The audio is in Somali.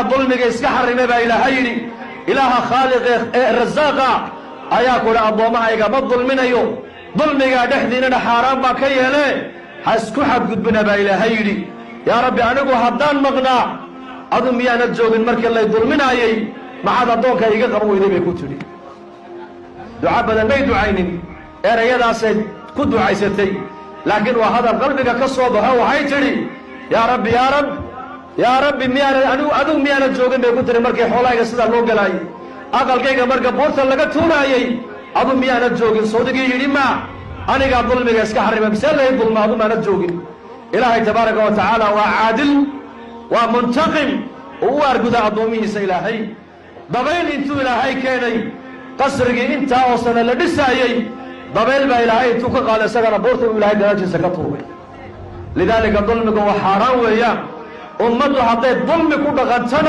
Anigaa dulmiga iska xarimay baa Ilaahay yidhi. Ilaaha khaaliq ee rasaaqa ayaa ku idhi, addoommahayga ma dulminayo, dulmigaa dhexdiinana xaaraan baa ka yeelee, ha isku xadgudbina baa Ilaahay yidhi. Yaa Rabbi, anigu haddaan maqnaa, adu miyaanad joogin markii lay dulminaayey? Maxaad addoonka iiga qaban weyday? Bay ku tidhi. Duca badan may ducaynin, erayadaasay ku ducaysatay, laakiin waa hadal qalbiga ka soo baxo. Waxay tidhi, "Yaa Rabbi, yaa Rab, yaa Rabbi, miyaanad anigu, adigu miyaanad joogin?" bay ku tihi, "markii xoolahayga sidaa loo galaayey, aqalkayga marka buurta laga tuuraayey, adu miyaanad joogin? Sawdigii yidhi ma anigaa dulmiga iska xarima, mise lay dulma, adu maanad joogin?" Ilaahay tabaaraka wa tacaala waa caadil, waa muntaqim oo u arguda addoomihiisa. Ilaahay dabayl intuu Ilaahay keenay, qasrigii intaa oo sane la dhisaayey dabayl baa Ilaahay intuu ka qaaday, isagana buurta uu Ilahay gadaashiisa ka tuuray. Lidaalika dulmigu waa xaaraan weeyaan. Ummaddu hadday dulmi ku dhaqantana